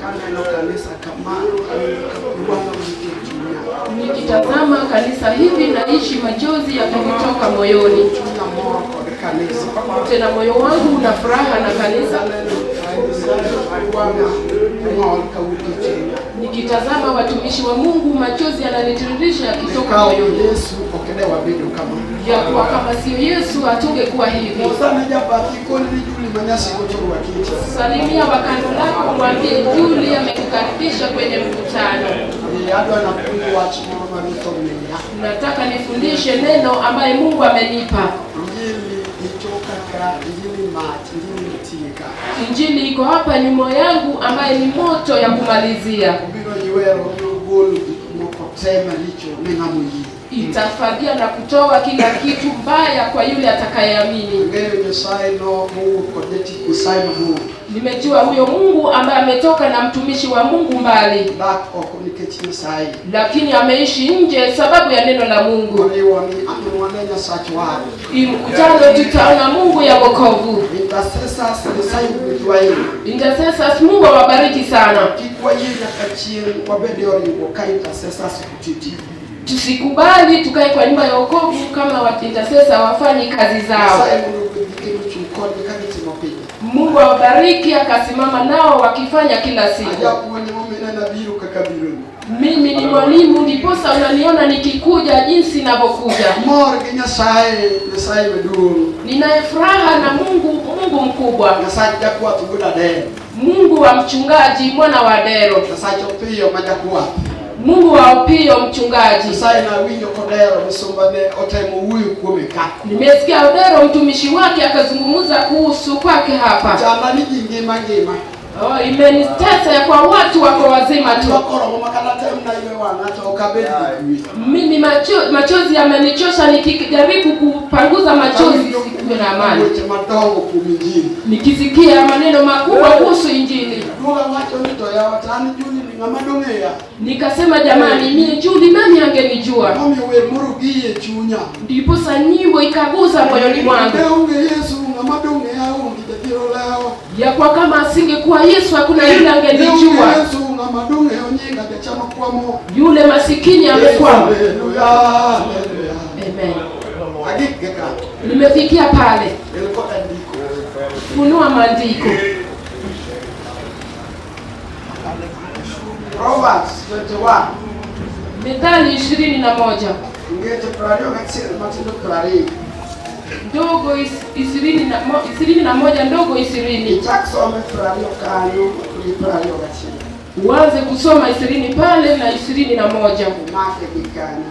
Kaneno kanisa kamano awinjo ka pi wang'a wuok e chunya. Nikitazama kanisa hivi naishi machozi yakinitoka moyoni. Chunya mor kod kanisa. Tena moyo wangu una furaha na kanisa. Aneno pi wang'a ng'ol kawuok e chunya. Nikitazama watumishi wa Mungu machozi yananitiririsha yakitoka Kawo moyoni, Yesu ok ne wabedo kama. ya kuwa kama sio Yesu hatungekuwa hivi. Mosane jabathi koni ni Juli manyasi gochorwaki. Salimia wakando lako, mwambie Juli amekukaribisha kwenye mkutano. Adwa napuonj wach moro ma Ruoth omiya. Nataka nifundishe neno ambaye Mungu amenipa. Injili ichoka ka, injili mach, injili nitie ka. Injili iko hapa nyuma yangu ambaye ni moto ya kumalizia. Obiro ywero, obiro golo gik moko te maricho ne ng'ama oyie. Itafagia na kutoa kila kitu mbaya kwa yule atakayeamini. Ang'eyo Nyasaye no mowuok kod jatich Nyasaye mabor. Nimejua huyo Mungu ambaye ametoka na mtumishi wa Mungu mbali, Dak oko nikech Nyasaye. lakini ameishi nje sababu ya neno la Mungu. Oriwo ni an wane Nyasach wang'. Hii mkutano tutaona Mungu ya wokovu. Intercessors Nyasaye ogwedhwa ahinya. Intercessors, Mungu awabariki sana. Kik wayie nyaka chieng' wabed e oriwo ka intercessors ok ti tijgi. Tusikubali tukae kwa nyumba ya wokovu kama wa intercessor hawafanyi kazi zao. Nyasaye mondo ogwedhgi kendo ochung' kodgi ka gitimo pile. Mungu awabariki akasimama nao wakifanya kila siku. Ajapuonj momiyo nabiro kaka abironi. Mimi ni mwalimu, ndiposa unaniona nikikuja jinsi ninavyokuja. Mor gi Nyasaye, Nyasaye maduong'. Ninaye furaha na Mungu, Mungu mkubwa, Nyasach jakwath wuod Adero. Mungu wa mchungaji mwana wa Adero, Nyasach Opiyo ma jakwath. Mungu wa Opiyo mchungaji. Nyasaye nawinjo kodero misumba ne otemo wuoyo kuome ka. Nimesikia Odero mtumishi wake akazungumza kuhusu kwake hapa. Chanda ni ji ngima ngima. Oh, imenitesa ya kwa watu wako wazima tu. Ywak oromo ma kata tem na ywe wang'a to ok abed gi kwe. Mimi machozi yamenichosha nikijaribu kupanguza machozi Awinjo sikuwe na amani. weche madongo kuom Injili. Nikisikia maneno makubwa kuhusu Injili. Duoga wacho ni to yawa to an Juli ni ng'ama dong'eya. Nikasema jamani, mie Juli nani angenijua? Momiyo wer moro gie chunya. Ndiposa nyimbo ikagusa moyoni mwangu Ne onge Yesu ng'ama dong'eya onge jadhier olewo. ya kwa kama asingekuwa Yesu hakuna yule Ne onge angenijua. Yesu ng'ama dong'eyo nyinga jachano kwamo. Yule masikini amekwama. Haleluya, haleluya. Amen. Agik gi ka. Nimefikia pale. El koda ndiko. Funua maandiko. Proverbs 21. Mithali 21 Ngeche 21 matindo 20. ndogo 21 ndogo 20. Ichak some 20 kanyo gi 21. Uanze kusoma 20 pale na 21 Imake gi kanyo.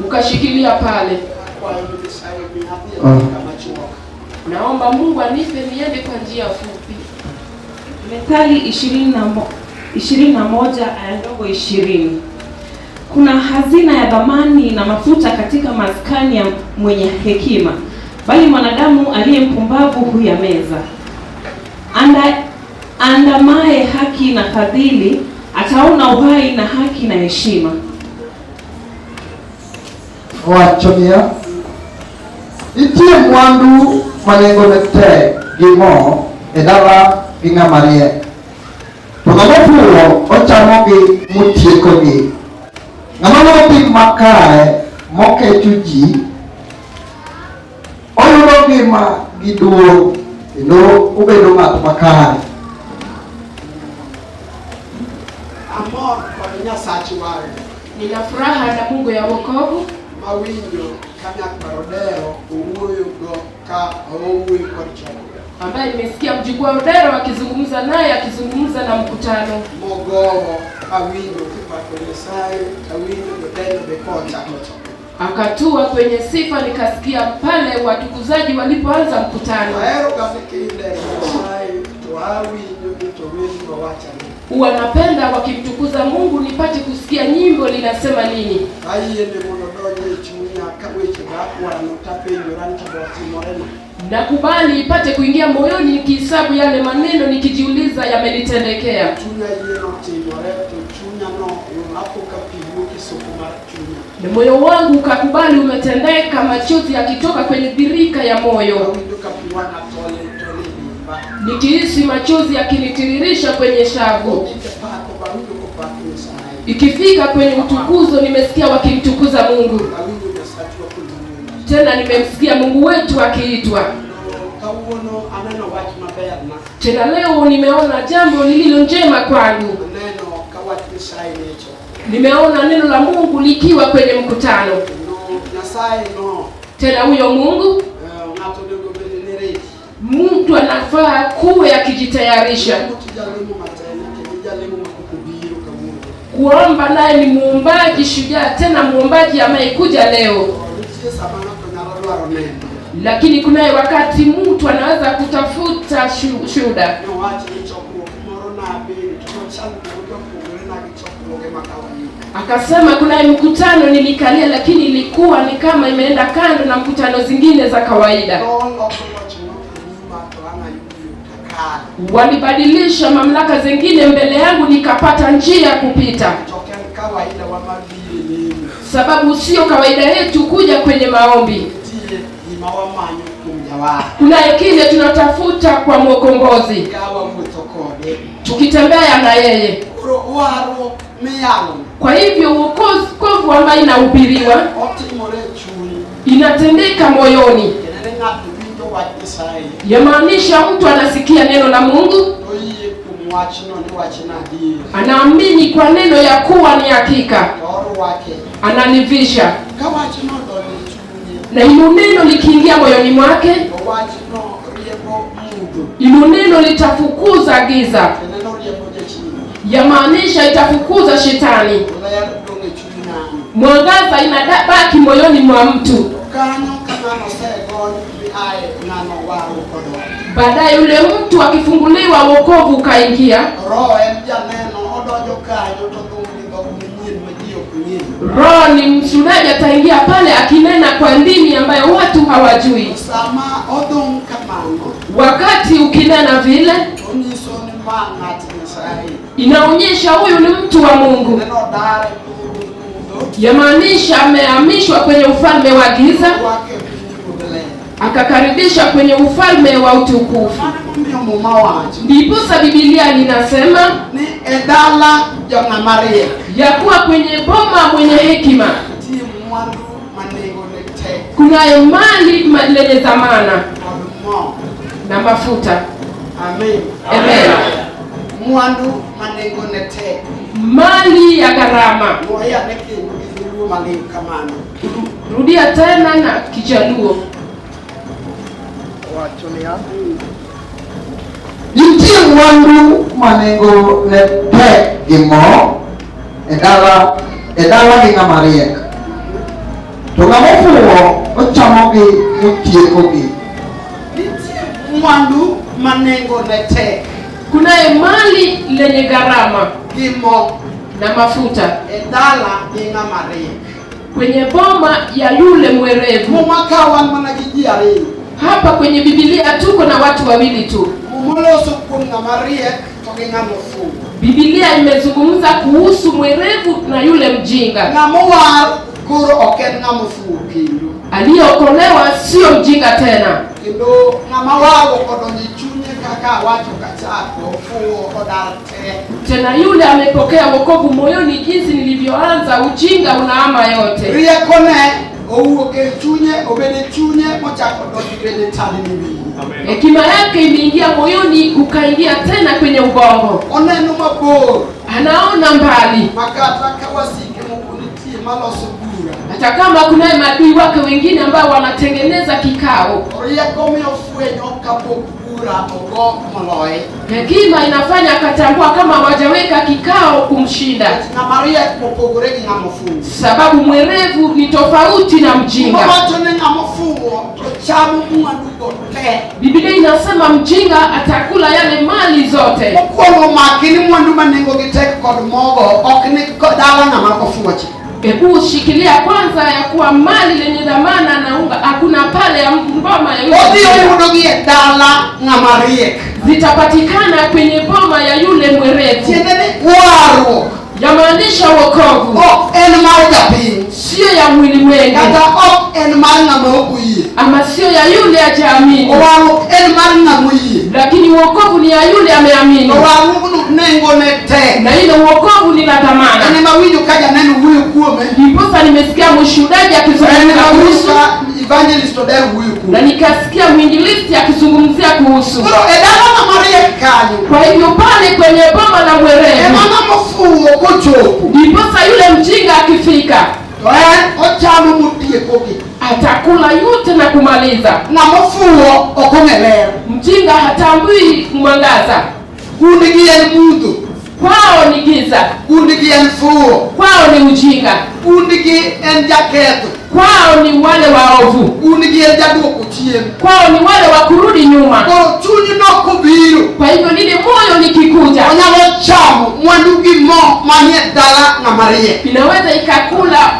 ukashikilia pale. Akwayo ni Nyasaye omiya adhi e dakika machuok. Naomba Mungu anipe niende kwa njia fupi. Methali 21 aya ndogo 20. Kuna hazina ya dhamani na mafuta katika maskani ya mwenye hekima, bali mwanadamu aliye mpumbavu huyameza. Andamaye haki na fadhili ataona uhai na haki na heshima. Owacho niya, nitie mwandu ma nengone tek gi mo e dala gi ng'ama riek, to ng'ama ofuwo ochamogi motiekogi. Ng'ama luwo tim makare mokecho ji, oyudo ngima gi duong' kendo obedo ng'at makare. Amor kod Nyasach wang' Nina furaha na Mungu ya wokovu mawinjo ka nyakwar Odero owuoyo go ka owuoyo kod chokruok. ambaye nimesikia mjukuu wa Odero akizungumza naye akizungumza na mkutano. Mogowo awinjo kipako Nyasaye, awinjo jotelo be kochako chokruok. Akatua kwenye sifa, nikasikia pale watukuzaji walipoanza mkutano. Ahero ga ni kilero Nyasaye to awinjo ni to wendwa wachane. Huwa napenda wakimtukuza Mungu nipate kusikia nyimbo linasema nini. Ayie ni mondo odonj e chunya ka weche ga akwano tapenjora ni to bo otimore na. Nakubali ipate kuingia moyoni nikihesabu yale maneno nikijiuliza yamenitendekea. Chunya yie notimore to chunya no apo ka pi wuok e soko mar chunya. Na moyo wangu ukakubali umetendeka, machozi yakitoka kwenye birika ya moyo. Awinjo ka pi wang'a tol tol e limba. Nikihisi machozi yakinitiririsha kwenye shavu. Ogik e pako bawinjo kopak Nyasaye. Ikifika kwenye utukuzo, nimesikia wakimtukuza Mungu. Awinjo Nyasachwa koluongi. Tena nimemsikia Mungu wetu akiitwa. Kendo kawuono aneno wach maberna. Tena leo nimeona jambo lililo njema kwangu. Aneno ka wach Nyasaye nie chokruok. Nimeona neno la Mungu likiwa kwenye mkutano. Kendo Nyasaye no Tena huyo Mungu, ng'ato onego bed ni ready. mtu anafaa kuwe akijitayarisha. Lemo to jalemo matin kendo jalemo ma pok obiro kawuono. Kuomba naye ni muombaji shujaa, tena muombaji ameyekuja leo. To nitie sama ng'ato nyalo dwaro neno. Lakini kunaye wakati mtu anaweza kutafuta shuhuda. Nowach ni chokruok moro nabede to nochal gima opogore na gi chokruoge ma kawaida. Akasema kunaye mkutano nilikalia, lakini ilikuwa ni kama imeenda kando na mkutano zingine za kawaida. Noloko loch moko e nyima to an ayudo yo takalo. Walibadilisha mamlaka zingine mbele yangu, nikapata njia ya kupita, To ok en kawaida wa mar biro e lemo. sababu sio kawaida yetu kuja kwenye maombi. Nitie gima wamanyo kuom jawar. Kunaye kile tunatafuta kwa Mwokombozi, Ka wawuotho kode. tukitembea na yeye. Koro warruok miyalo Kwa hivyo wokovu ambayo inahubiriwa otimore e chuny. inatendeka moyoni, Tiende ni ng'ato winjo wach Nyasaye yamaanisha mtu anasikia neno la Mungu, to oyie kuom wachno ni wachno adier. anaamini kwa neno ya kuwa ni hakika, To orwake. analivisha. Ka wachno odonjo e chunye Na hilo neno likiingia moyoni mwake, to wachno riembo mudho. hilo neno litafukuza giza, Tiende ni oriembo jachien. yamaanisha itafukuza shetani. Ler dong' e chuny ng'ano. Mwangaza inabaki moyoni mwa mtu. To kanyo ka ng'ano osegony mi ae ng'ano warruok odonjo. Baadaye yule mtu akifunguliwa, wokovu ukaingia. Roho en janeno odonjo kanyo to dhum gi dhok manyien ma ji ok ong'eyo. Roho ni mshuhudaji, ataingia pale akinena kwa ndimi ambayo watu hawajui. To sama odhum kamano Wakati ukinena vile, onyiso ni ma ng'at Nyasaye. inaonyesha huyu ni mtu wa Mungu, Neno odar e pinyruodh mudho yamaanisha amehamishwa kwenye ufalme wa giza orwake e pinyruodh ler. akakaribisha kwenye ufalme wa utukufu. Mano emomiyo Muma wacho Ndiposa Biblia linasema ni e dala jong'ama riek ya kuwa kwenye boma mwenye hekima nitie mwandu ma nengone tek kunayo mali lenye dhamana kod mo. na mafuta. Amen. Amen. Mwandu ma nengone tek. Mali ya gharama. Nwoyane kendo gi dholuo maling' kamano. Rudia tena na Kijaluo. Wacho niya, nitie mwandu ma nengone tek gi mo e dala gi ng'ama riek. To ng'ama ofuwo ochamogi motiekogi. Nitie mwandu ma nengone tek Kunaye mali lenye gharama gi mo na mafuta e dala gi ng'ama riek. kwenye boma ya yule mwerevu. Muma ka wan mana gi ji ariyo. Hapa kwenye Biblia tuko na watu wawili tu. Muma loso kuom ng'ama riek to gi ng'ama ofuwo. Biblia imezungumza kuhusu mwerevu na yule mjinga. Ng'ama owar koro ok en ng'ama ofuwo kendo. Aliyeokolewa sio mjinga tena. Kendo ng'ama warruok odonjo e chunye kaka awacho kachako fuwo odar te. Tena yule amepokea wokovu moyoni, jinsi nilivyoanza, ujinga unaama yote. Riekone owuok e chunye obedo e chunye mochako donjre ne chal ni wiye. Hekima yake imeingia moyoni, ukaingia tena kwenye ubongo. Oneno mabor Anaona mbali, ma kata ka wasike moko nitie maloso bura. hata kama kunaye maadui wake wengine ambao wanatengeneza kikao. Rieko miyo fwenyo kapok bura ogo moloye. Hekima inafanya akatambua kama hawajaweka kikao kumshinda, Ng'ama riek opogore gi ng'ama ofuwo. sababu mwerevu ni tofauti na mjinga. Muma wacho ni ng'ama ofuwo to chamo mwandugo te. Biblia inasema mjinga atakula yale mali zote. Mokwongo maki ni mwandu ma nengogi tek kod mogo ok ni dala ng'ama ofuwo cha. Hebu shikilia kwanza ya kuwa mali lenye dhamana na unga hakuna pale ya ngoma ya yule Odhi mjinga. oyudogi e dala ng'ama riek. Zitapatikana kwenye boma ya yule mwerevu. Tiende ni warruok Yamaanisha wokovu ok en mar japiny. sio Sio ya mwilimwengu. Kata ok en mar ng'ama ok oyie. Ama sio ya yule hajaamini. Warruok en mar ng'ama oyie. Lakini wokovu ni ya yule ameamini. To warruogno nengone tek. Na ile wokovu ni la thamana. En ema awinjo ka janeno wuoyo kuome. Ndiposa nimesikia mshuhudaji En akizungumza ema awinjo kuhusu, ka evangelist Oder wuoyo na kuome. nikasikia mwinjilisti akizungumzia kuhusu. Koro e dala ng'ama riek kanyo, Kwa hivyo pale kwenye boma la mwerevu, ema ng'ama ofuwo kochopo, ndiposa yule mjinga akifika to en ochamo motiekogi. atakula yote na kumaliza. Ng'ama ofuwo ok ong'e ler. Mjinga hatambui mwangaza. Gundgi en mudho. Kwao ni giza. Gundgi en fuwo. Kwao ni ujinga. Gundgi en jaketho. Kwao ni wale waovu. Gundgi en jaduoko chien. Kwao ni wale wa kurudi nyuma. Koro chuny no kobiro, Kwa hivyo lile moyo likikuja, onyalo chamo mwandu gi mo manie dala ng'ama riek. inaweza ikakula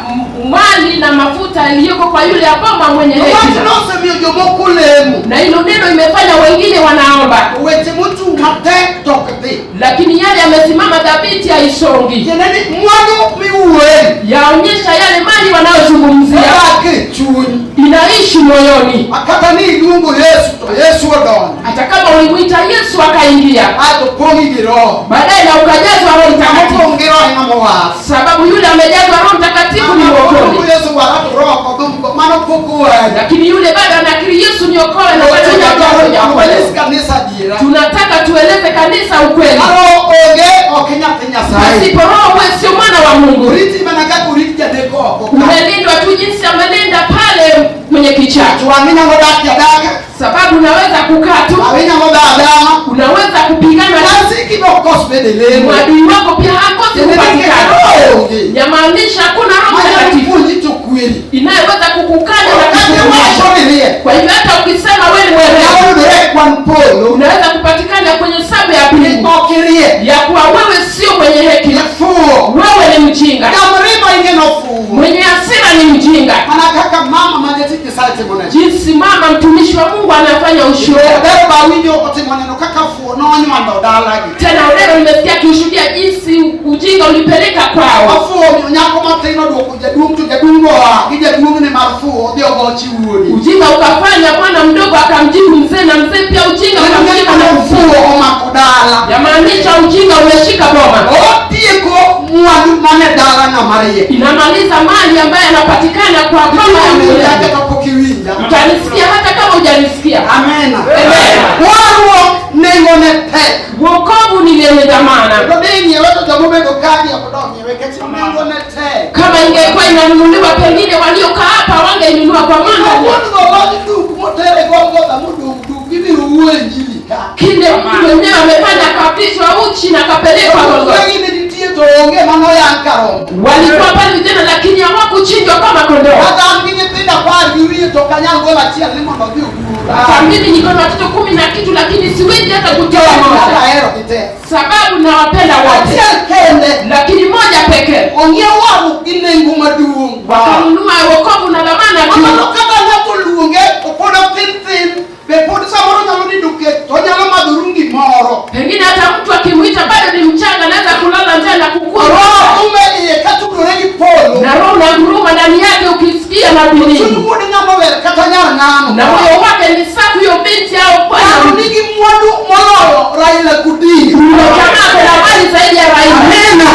mali na mafuta iliyoko kwa yule aboma mwenye To hekima. wachno osemiyo jomoko lemo. Na hilo neno imefanya wengine wanaomba, To weche mochung' matek to ok dhi. lakini yale yamesimama dhabiti haisongi. Tiende ni mwandu miwuoye Yaonyesha yale mali wanayozungumzia odak e chuny. inaishi moyoni. Ma kata ni iluongo Yesu to Yesu odonjo. Hata kama ulimwita Yesu akaingia Ato pong'i gi Roho. baadaye na ukajazwa Roho Ng'ama Mtakatifu, opong' gi Roho e ng'ama owar. sababu yule amejazwa Roho Mtakatifu ni Ng'ama oluongo mwokozi, Yesu wara to Roho ok odhum mano pok owari. lakini yule bado anakiri Yesu niokoe na bado hajaokolewa. Wanyis kanisa adiera. Tunataka tueleze kanisa ukweli. Ka Roho onge ok inyathi Nyasaye. Pasipo Roho wewe sio mwana wa Mungu. Oriti mana kaka orit jadeko oko ka. Umelindwa tu jinsi amelinda pale mwenye kichaa, To wang' inyalo dak adaka, sababu unaweza kukaa tu, wang' inyalo dha adama. unaweza kupigana na Wasiki be ok kos bedo e lemo. mwadui wako pia hakosi Tiende ni kupatikana. Roho onge. Yamaanisha hakuna Roho Manyalo Mtakatifu puonji to kweri. inayoweza kukukanya na Kata kukukumbusha. iwacho ni riek. Kwa hivyo hata ukisema wewe ni mwerevu, Nyalo yudore e kwan polo. unaweza kupatikana kwenye sabu ya Ni pili ok iriek. ya kuwa wewe sio mwenye hekima, Ifuwo. wewe ni mjinga. Jamrima ing'e nofuwo. Mwenye hasira ni mjinga. Mana kaka mama ma jatich Nyasaye timo neno. Jinsi mama mtumishi wa Mungu anafanya ushuhuda. Odero ba awinjo otimo neno kaka fuwo nonywando dalagi. Tena leo nimesikia akishuhudia jinsi ujinga ulipeleka kwao. Ofuwo omiyo nyako matin oduoko jaduong' to jaduong' oa gi jaduong'ne mar fuwo odhi ogo chi wuodi. Ujinga ukafanya mwana mdogo akamjibu mzee, na mzee pia ujinga ukamshika na Fuwo kufuo. omako dala. Yamaanisha ujinga umeshika boma, Otieko mwandu mane dala ng'ama riek. inamaliza mali ambayo yanapatikana kwa boma ya Iwinja mwenye. kata pok iwinja. Utanisikia hata kama hujanisikia. Amena. Amen. Warruok nengone tek. Wokovu ni lenye dhamana. To de ng'iewe to jomobedo kagi ok dog ng'iewe nikech nengone tek. Kama ingekuwa inanunuliwa, pengine waliokaa hapa wangeinunua kwa maana Kawuono olony duk motere Golgotha modong' duk ibiro wuo e injili ka. kile mtu mwenyewe amefanya akavishwa uchi na akapelekwa Golgotha. Wegi ne nitie to onge manoyang' ka rombo. Walikuwa pale vijana, lakini hawakuchinjwa kama kondoo. Kata an gi nyithindo apar gi wiye to ok anyal golo achiel ni mondo odhi ogur. Hata mimi niko na watoto 10 na kitu, lakini siwezi hata kutoa Kata moja, ahero gi te. sababu nawapenda wote, Achiel kende lakini moja pekee ong'iew warruok gi nengo maduong'. wakanunua wokovu na dhamana Mano kuu. kata ng'ato luonge to pod othin thin be pod samoro nyalo nindo kech to onyalo madho rungi moro. Pengine hata mtu akimwita bado ni mchanga, anaweza kulala njaa na kukua Roho ume iye katudore gi polo. na roho unanguruma ndani yake, ukisikia na Chuny bidii wuod ng'ama ber kata nyar ng'ano. na moyo wake ni safi, huyo binti au bwana Ng'ano nigi mwandu moloyo Raila Odinga. Yule jamaa kuna mali zaidi ya Raila. Amina.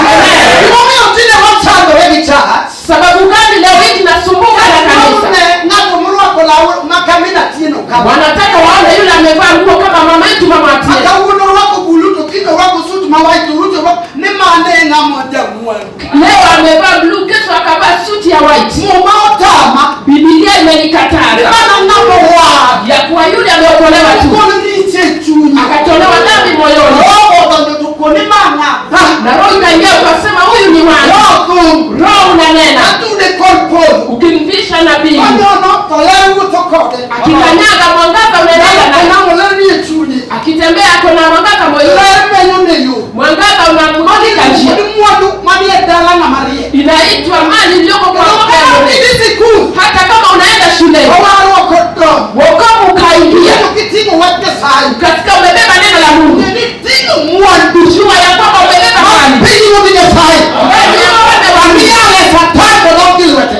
Gimomiyo tinde wachandore gi church. Sababu gani leo hii tunasumbuka na kanisa? Thothne ng'ato morwako law ma kamina Atieno kama. Wanataka waone yule amevaa nguo kama mama yetu mama Ma Atieno. kawuono orwako bulu to kiny orwako suit ma white to Ruto orwako ni mane e ng'ama jamwandu. Leo amevaa blue, kesho akavaa suti ya white. Muma otama Biblia ni imenikataza mana ng'ama owar. ya kuwa yule ameokolewa tu Ogol richo e chunye. akatolewa dhambi moyoni, Roho odonjo to kuonde ma ng'ata. na roho ikaingia ukasema huyu ni wangu. Roho thum. Roho unanena Atude kor polo. ukimvisha nabii, Onyono to ler wuotho kode. akikanyaga mwangaza unaenenda naye, Onamo ler nie chunye. akitembea akona mwangaza moyoni, Ler menyo ne yo. mwangaza unamulika njia. Kod mwandu manie dala ng'ama riek. Inaitwa mali iliyoko kwa Kendo boma kata ya ok mwenye. idhi sikul, Hata kama unaenda shuleni, owarruok odonjo. wokovu ukaingia Kendo kiting'o wach Nyasaye. katika, umebeba neno la Mungu, Ng'e ni ting'o mwandu. jua ya kwamba umebeba mali Pinyruodh Nyasaye. Wewe ni mfalme wa Mungu. Miyale Satan to dok gi lwete.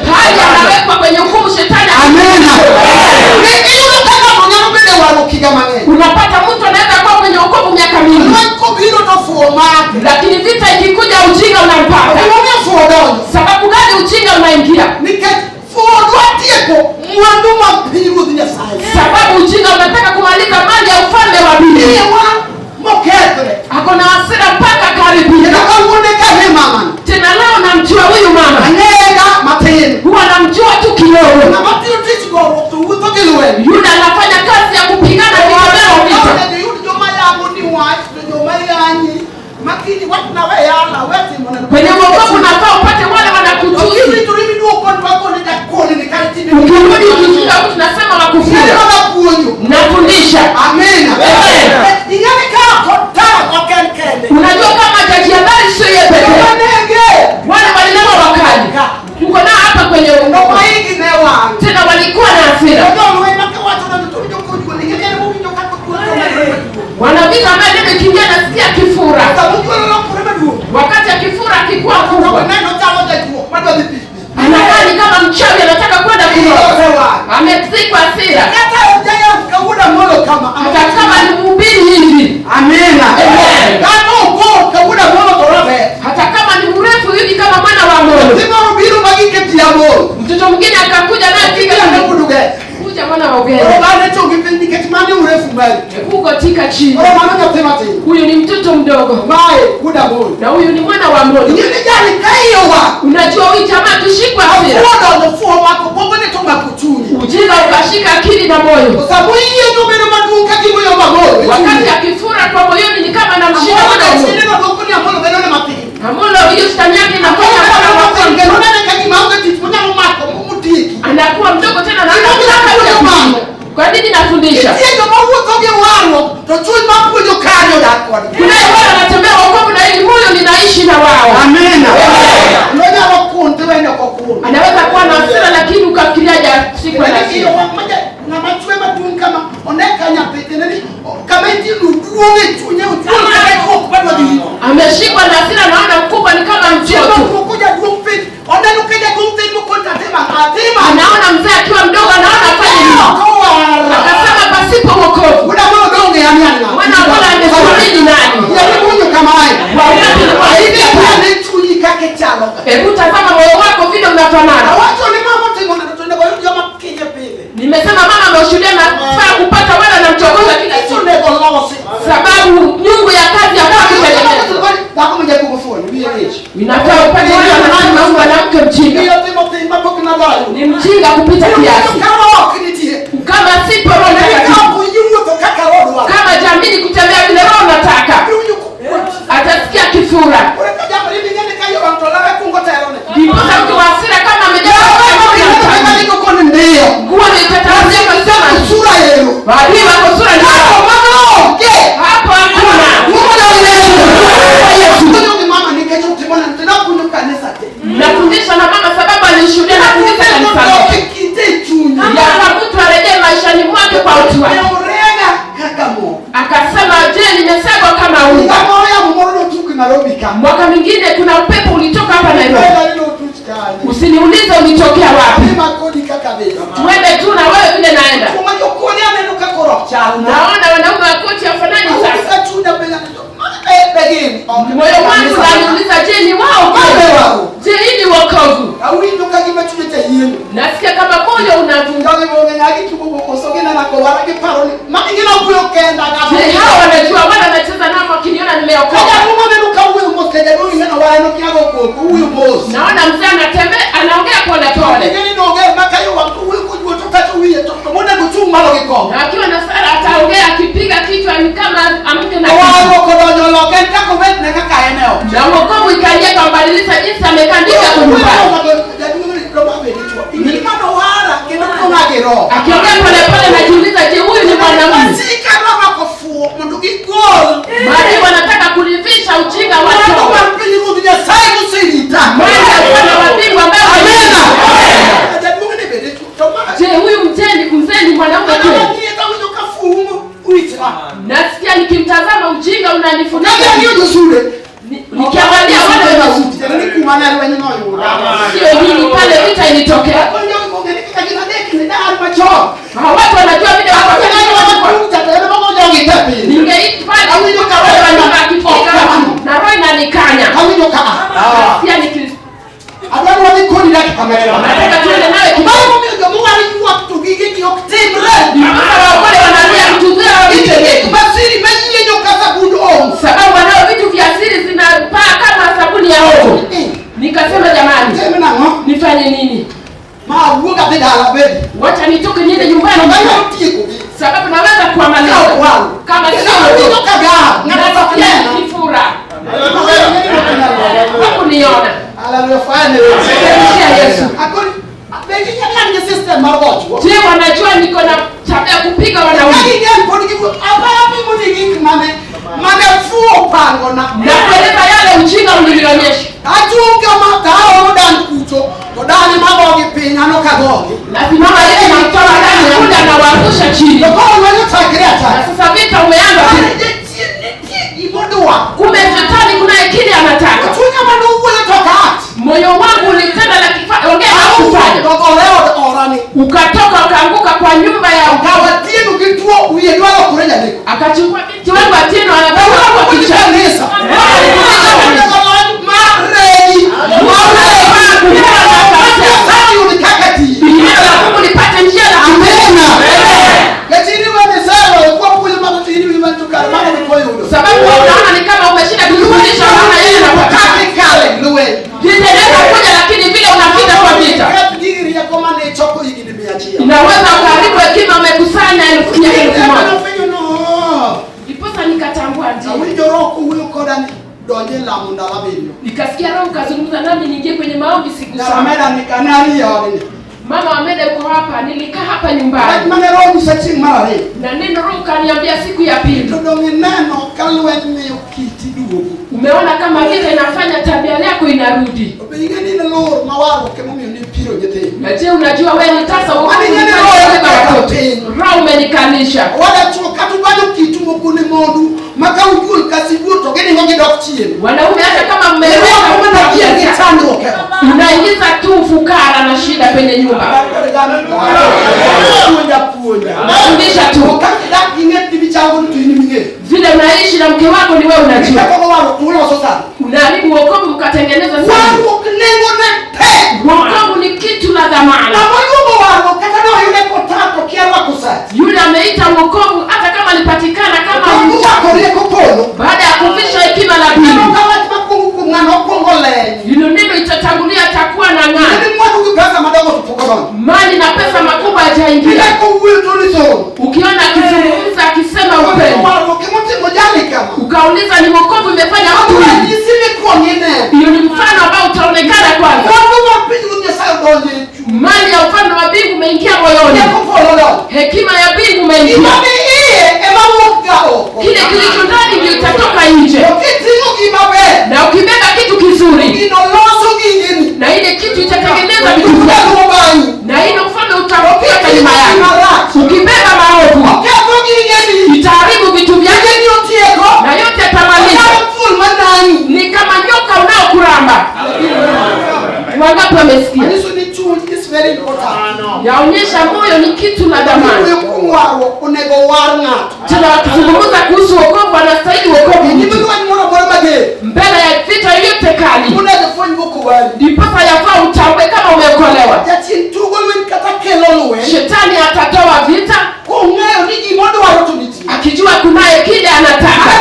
lweny. Yule anafanya kazi ya kupigana vita vita. Kwenye wokovu unafaa upate wale wanakutusi. Ukirudi ukifika huku tunasema wakufia. Nafundisha. Amina. Unajua kama jajihabari sio yeye pekee. Wale walikuwa wakali. Tuko nao hapa kwenye wokovu. Tena walikuwa na hasira. Wanavita ambaye neno ikiingia nasikia kifura. Wakati akifura akikuwa kubwa. Anakaa ni kama mchawi anataka kwenda kuroga. Amezikwa hasira. Hata kama ni mhubiri hivi. Amina. Hata kama ni mrefu hivi kama mwana wa Mungu. Mtoto mwingine akakuja naye piga kuja mwana wa ugeni. Kugotika chini. Huyu ni mtoto mdogo. Na huyu ni mwana wa Mungu. Unajua huyu jamaa akishikwa hasira. Ujinga ukashika akili na moyo. Wakati akifura kwa moyoni ni kama anamshika mwana wa Mungu. Amolo hiyo shetani yake inakuwa kama anakuwa mdogo tena na anataka kuja. Kwa nini nafundisha? Kuna wale wanatembea wokovu na ili moyo ninaishi na wao. Amina. Anaweza kuwa na hasira lakini ukafikiria siku na hasira. Ameshikwa na hasira naona mkubwa ni kama mtoto. Anaona mzee akiwa mdogo anaona afanye nini. Akasema pasipo wokovu. Mwana wa amefariji nani? Hebu tazama moyo wako vile unafanana. Nimesema mama ameshuhudia na faa kupata wala anamchokoza kila siku. Sababu nyungu ya kazi ya kwake kutengeneza. Inafaa upate wala anasema huyu mwanamke mjinga. Ni mjinga kupita kiasi. Kama sipo Roho Mtakatifu. Kama jamii kutembea vile roho nataka. Atasikia kifura. Ndiposa mtu wa hasira kama amejaa nguo ni kusema sura yenu. Maadui wako sura ni hapo hakuna. Nafundisha na mama sababu alishuhudia na kufundisha kanisa. Ya mtu arejee maishani mwake kwa utu wake. Akasema je, nimesagwa kama unga. Mwaka mwingine kuna upepo ulitoka hapa Nairobi. Usiniulize ulitokea wapi. Tuende tu na wewe vile naenda. Naona wanaume wa koti hawafanani sasa. Moyo wangu unaniuliza je, ni wao? Je, hii ni wokovu? Nasikia kama moyo unavunja. Je, hao wanajua wala wanacheza nao wakiniona nimeokoka. Naona mzee anatembea anaongea pole pole. Na akiwa na sala ataongea akipiga kichwa ni kama amke na kichwa. Na wokovu ikaja kubadilisha jinsi amekandika kwa. Akiongea pole pole najiuliza je, huyu ni mwanamume? Maadui wanataka kulivisha ujinga watu. Je, huyu mzee ni mwanaume kweli? Nasikia nikimtazama ujinga unanifunika. Nikiangalia wale sio mimi pale vita ilitokea. Watu wanajua vile wako. Ningeitwa na roho inanikanya. Nasikia niki nataka tuende nawe kidogo. Sababu wanao vitu vya siri zinapaa kama sabuni ya omo. Nikasema jamani, nifanye nini? Wacha nitoke niende nyumbani, sababu naweza kuamaliza kama sio nasikia kifura. Hakuniona. Yesu. Je, wanajua niko na tabia kupiga wanaume? Na kueleza yale ujinga ulinionyesha. Nasimama yeye na mtoa ndani kule anawaangusha chini. Na sasa vita umeanza. Kumbe shetani kuna kile anataka. Moyo wangu ulitenda la kifanya, ongea na kufanya. Ukatoka ukaanguka kwa nyumba ya akachukua binti wangu Atieno anataka kwa kichwa. Nipate njia la sababu unaona ni kama umeshinda kujifundisha, unaona yeye anapotaka vita kuja, lakini vile unapita kwa vita inaweza ukaharibu hekima umekusanya 1000. Ndiposa nikatambua ndio. Nikasikia Roho kazungumza nami niingie kwenye maombi siku saba. Mama Ameda yuko hapa, nilikaa hapa nyumbani. Na neno Roho kaniambia siku ya pili. Umeona kama vile inafanya tabia yako inarudi. Na je, unajua wewe ni tasa wewe? Roho umenikalisha. Wanaume hata kama mmeweka unaingiza tu ufukara na shida kwenye nyumba. Fundisha tu. Vile unaishi na mke wako ni wewe unajua. Unaharibu wokovu mkatengeneza sana. Wokovu ni kitu la dhamana. Yule ameita wokovu hata kama alipatikana kama baada ya kuvisha hekima la pili. Hilo neno itatangulia atakuwa na ng'aa. Mali na pesa makubwa hajaingia. Ukiona akizungumza akisema ukweli, ukauliza ni wokovu imefanya mtu. Hiyo ni mfano ambao utaonekana kwanza. Mali ya ufalme wa mbingu umeingia moyoni. Hekima ya mbingu umeingia. Kile kilicho ndani ndio itatoka nje. Na ukibeba kitu kizuri, na ile kitu itatengeneza vitu vyako. Na ile ufalme utakuwa nyuma yako. Ukibeba maovu, itaharibu vitu vyako. Na yote yatamaliza. Ni kama nyoka unaokuramba. Wangapi wamesikia? Yaonyesha moyo ni kitu la dhamani. Tena wakizungumza kuhusu wokovu anastahili wokovu. Mbele ya vita yote kali, ndiposa yafaa utambue kama umeokolewa. Shetani atatoa vita akijua kunaye kile anataka.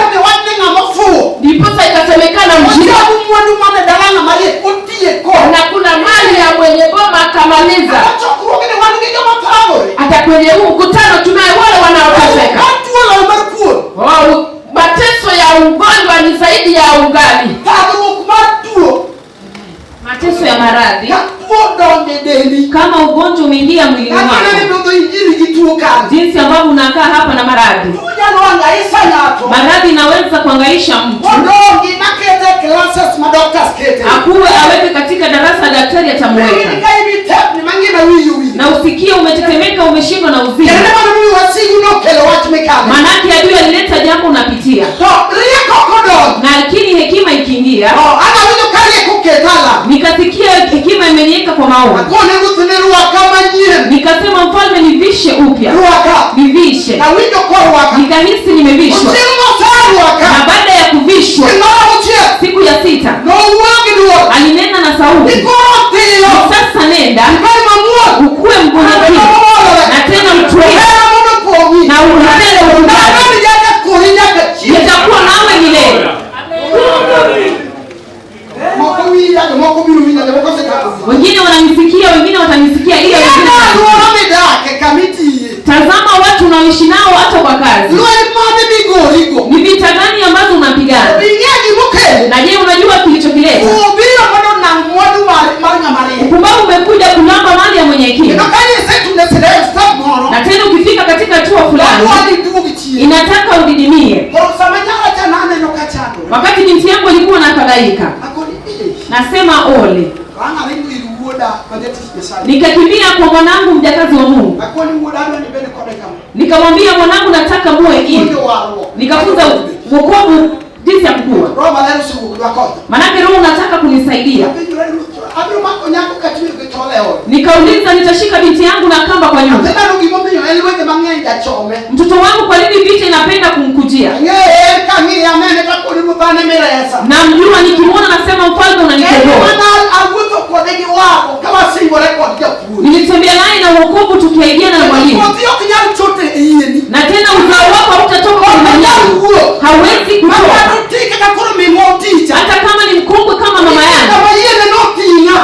Ndiposa ikasemekana mjinga na kuna mali ya mwenye boma akamaliza. Hata kwenye huu mkutano tunaye wale wanaoteseka. Mateso ya ugonjwa ni zaidi ya ugali. Mateso ya maradhi. Kama ugonjwa umeingia mwilini mwako, jinsi ambavyo unakaa hapa na maradhi, maradhi inaweza kuhangaisha mtu. Akuwe aweke katika darasa, daktari atamweka. Na usikie umetetemeka, umeshindwa na uzima. Manake adui alileta jambo unapitia. Na lakini hekima ikiingia, nikasikia hekima imeniweka kwa maombi. Nikasema mfalme nivishe upya. Nivishe. Nikahisi nimevishwa. Na baada ya kuvishwa siku ya 6 alinena na sauti, sasa nenda ukue mgonjwa na tena mtulivu na unatenda uungaji, nitakuwa nawe milele. Wengine wananisikia, wengine watanisikia, ila wengine Unaoishi nao hata kwa kazi. Ni vita gani ambazo unapigana? Na je, unajua kilichokileta? Upumbavu umekuja kulamba mali ya mwenye hekima. Na tena ukifika katika hatua fulani inataka udidimie. Wakati binti yangu alikuwa anafadhaika, nasema ole. Nikakimbia kwa mwanangu mjakazi wa Mungu. Nikamwambia mwanangu, nataka muwe hivi. Nikafunza wokovu jinsi ya kukua. Manake Roho unataka kunisaidia. Nikauliza, nitashika binti yangu na kamba kwa nyuma. Mtoto wangu kwa nini vita inapenda kumkujia? Namjua nikimuona nasema mfalme unanikomboa. Nilitembea naye na wokovu tukiaidiana na mwalimu. Na tena uzao wako hautatoka kwa mwalimu. Hawezi kutoka. Hata kama ni mkongwe kama mama yangu.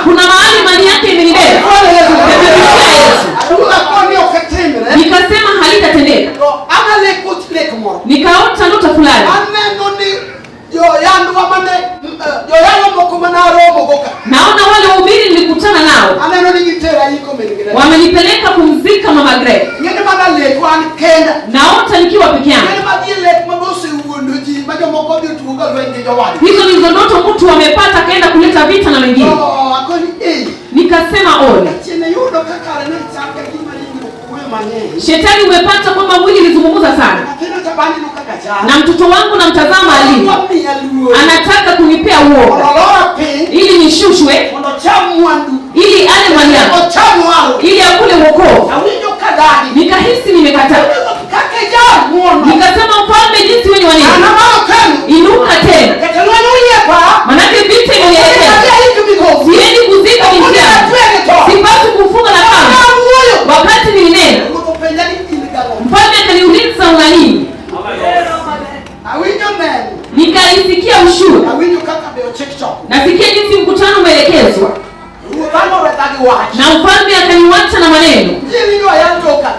Kuna mahali mali yake imenibeba. Nikasema halitatendeka. Nikaota ndoto fulani. Naona wale wahubiri nilikutana nao wamenipeleka kumzika mama Greg. Naota nikiwa peke yangu. Hizo ndizo ndoto mtu amepata kaenda kuleta vita na wengine. Nikasema ole. Shetani umepata kwamba mwili ilizungumza sana. Na mtoto wangu namtazama alivyo. Anataka kunipea uoga ili nishushwe, ili ale mali yangu, ili akule wokovu. Nikahisi nimekataa. Nikasema mfalme, jinsi wewe ni wanini, inuka tena. Manake vita imenielekea. Siendi kuzika binti yangu. Sipaswi kufunga na kamba. Wakati nilinena, mfalme akaniuliza una nini? Nikaisikia ushuhuda. Nasikia jinsi mkutano umeelekezwa. Na mfalme akaniacha na maneno,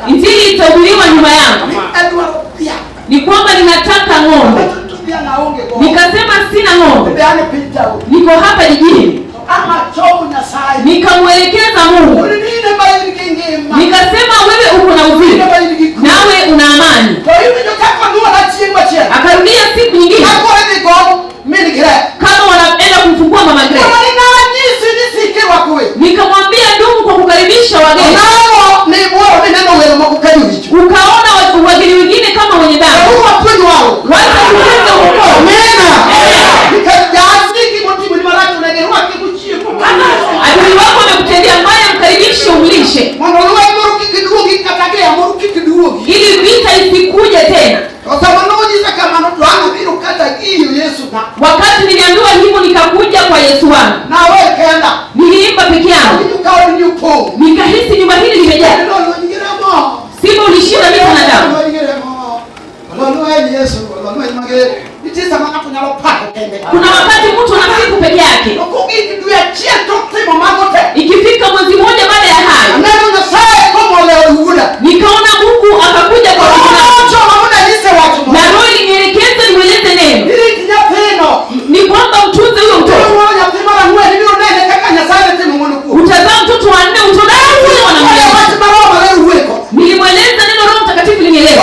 injili itahubiriwa nyuma yangu. Ni kwamba ninataka ng'ombe. Nikasema sina ng'ombe, niko hapa jijini. Nikamuelekeza Mungu. Nikasema wewe uko na uzima, nawe una amani. Akarudia siku nyingine kama wanaenda kumfungua mama Greg. Nikamwambia ndugu, kwa kukaribisha wageni ukaona wageni wengine kama wenye dhambi, wacha kuweza wokovu. Adui wako amekutendea mbaya, mkaribishe umlishe, ili vita isikuje tena. Wakati niliambiwa hivyo nikakuja kwa Yesu wangu. Niliimba peke yangu. Nikahisi nyumba hili limejaa. Simba ulishinda vita na damu. Kuna wakati mtu anasifu peke yake. Ikifika mwezi mmoja baada ya hayo, nikaona Mungu akakuja kwa mkono. Na Roho ilinielekeza nimweleze neno. Ni kwamba utunze huyo mtoto. Utazaa mtoto wa nne, utodai huyo mwanamke. Nilimweleza neno, Roho Mtakatifu linieleza.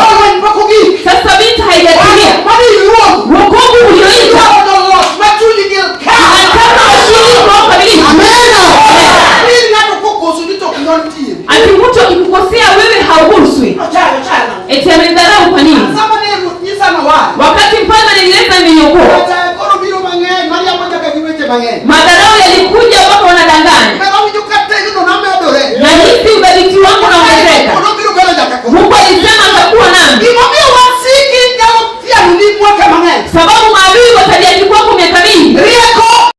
Sasa vita haijatimia. Wokovu ulioita nataka washindi kwa ukamilifu. Ati mtu akikukosea wewe hauguswi. Eti amenidharau kwa nini? Wakati mfalme alinieleza nimeokoa. Madharau yalikuja